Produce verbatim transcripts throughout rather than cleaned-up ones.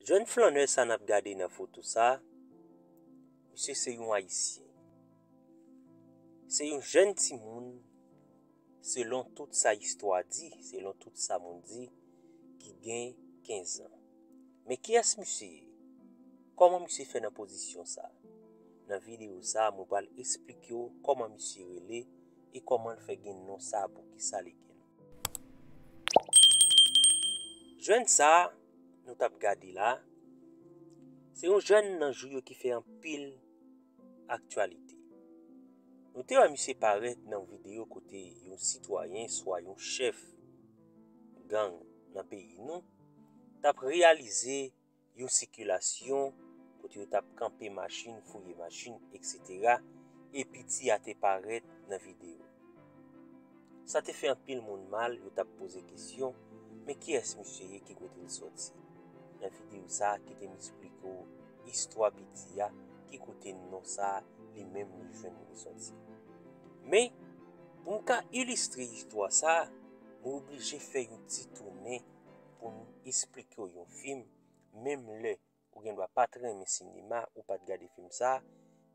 Jèn flannè sa n ap gade nan foto sa, misye se yon Ayisyen. Se yon jèn timoun, selon tout sa istwa di, selon tout sa moun di, ki gen kenz an. Men kiyès misye ye? Kòman misye fè nan pozisyon sa? Nan videyo sa, mwen pral esplike w kòman misye rele e kòman l fè gen non sa, poukisa li gen l. Jèn sa nou t ap gade la, se yon jèn nan jou yo ki fè anpil aktyalite. Nou te wè misye parèt nan videyo kote yon sitwayen, swa yon chèf gang nan peyi nou, t ap reyalize yon sikilasyon kote yo t ap kanpe machin, fouye machin, etsetera, e piti a te parèt nan videyo. Sa te fè anpil moun mal, yo t ap poze kesyon, men kiyès misye ye, ki kote l sòti? Nan videyo sa a, kite m esplike w istwa piti a, ki kote non sa a li menm li jwenn li sòti. Men, pou m ka ilistre istwa sa a, mwen oblije fè yon ti tounen pou m esplike w yon fim, menm lè ou gen dwa pa t renmen sinema, ou pa t gade fim sa a,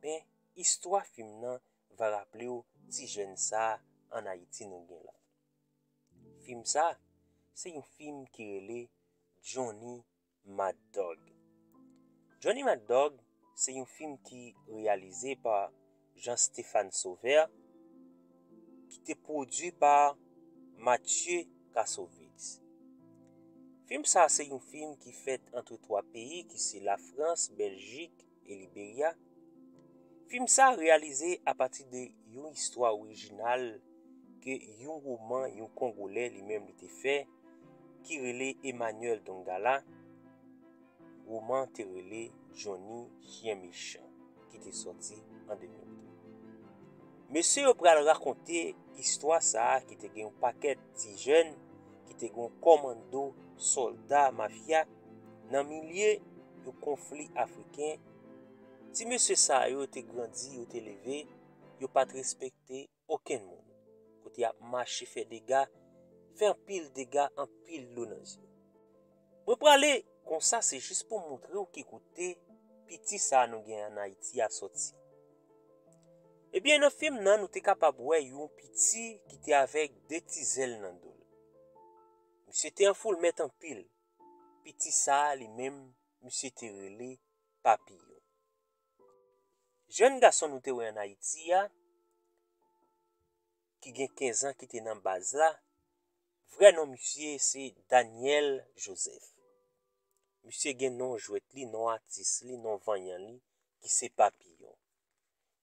men istwa fim nan va raple w ti jèn sa a ann Ayiti nou gen la. Fim sa, se yon fim ki rele Johnny Mad Dog. Johnny Mad Dog se yon fim ki reyalize pa Jean Stéphane Sauveur, ki te pwodui pa Mathieu Kassovitz. Fim sa se yon fim ki fèt antre twa peyi ki se Lafrans, Bèljik e Liberya. Fim sa reyalize apati de yon istwa orijinal ke yon woman, yon Kongolè li menm li te fè, ki rele Emmanuel Dongala. Woman te rele Johnny Chyen Mechan, ki te sòti an de mil de. Mesye yo pral rakonte istwa sa a ki te gen yon pakèt ti jèn, ki te gen yon kòmando sòlda mafya nan milye yon konfli afriken. Ti mesye sa yo te grandi, yo te leve, yo pa t respekte okenn moun. Kote y ap mache fè dega, fè anpil dega, anpil dlo nan zye. Mwen prale konsa, se jis pou montre w ki kote piti sa nou gen ann Ayiti a sòti. Ebyen, nan fim nan, nou te kapab wè yon piti ki te avèk de ti zèl nan do l. Misye te an foulmèt anpil. Piti sa a, li menm, misye te rele Papiyon. Jèn gason nou te wè ann Ayiti a, ki gen kenz an, ki te nan baz la, vrè non misye se Daniel Joseph. Misye gen non jwèt li, non atis li, non vanyan li, ki se Papiyon.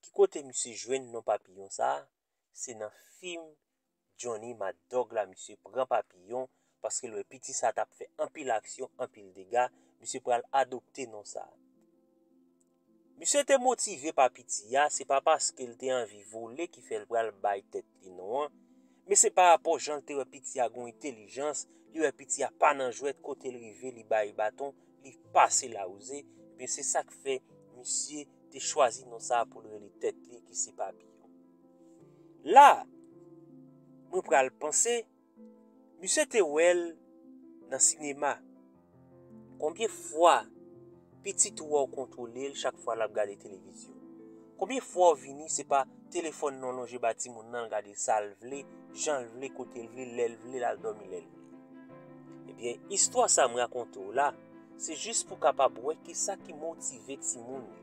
Ki kote misye jwenn non Papiyon sa a? Se nan fim Johnny Mad Dog la, misye pran Papiyon, paske l wè piti sa t ap fè anpil aksyon, anpil dega, misye pral adopte non sa a. Misye te motive pa piti a, se pa paske l te anvi vole ki fè l pral bay tèt li non an, men se pa rapò jan l te wè piti a gon entèlijans, li wè piti a pa nan jwèt, kote l rive, li bay baton, li pase lawouze, ebyen se sa k fè misye te chwazi non sa a pou l rele tèt li ki se Papiyon. La, mwen pral panse, misye te wè l nan sinema. Konbyen fwa pitit ou a w kontwole l chak fwa l ap gade televizyon? Konbyen fwa w vini, se pa telefòn nan w lonje ba timoun nan, l gade sa l vle, jan l vle, kote l vle, lè l vle, l al dòmi lè l vle? Ebyen, istwa sa m rakonte w la, se jis pou w kapab wè kisa ki motive timoun yo.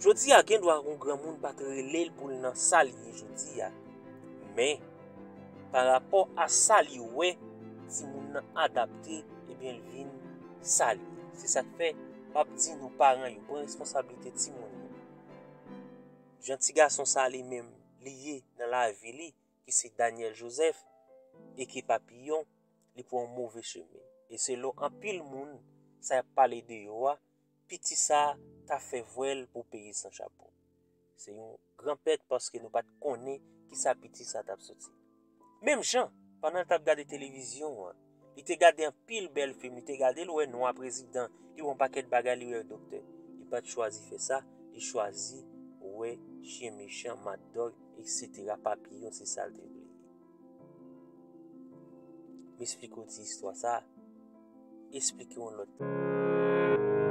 Jodi a, gen dwa yon granmoun pa t rele l pou l nan sa l ye jodi a. Men, pa rapò a sa li wè, timoun nan adapte, ebyen, l vin sa l ye. Se sa k fè, m ap di nou, paran yo, pran responsablite timoun yo. Jan ti gason sa li menm, li ye nan lavi li, ki se Daniel Joseph, e ki Papiyon, li pran yon move chemen. E selon anpil moun, sa y ap pale de yo a, piti sa a ta fè vwèl pou peye san chapo. Se yon gran pèt paske nou pa t konnen kisa piti sa t ap soti. Menm jan, pandan l t ap gade televizyon an, li te gade anpil bèl fim, li te gade, l wè nwa prezidan, li wè yon pakèt bagay, li wè doktè. Li pa t chwazi fè sa, li chwazi wè chyen mechan, Mad Dog, etsetera, Papiyon, se sa l te vle. M esplike w ti istwa sa a. esplike yon lòt tan.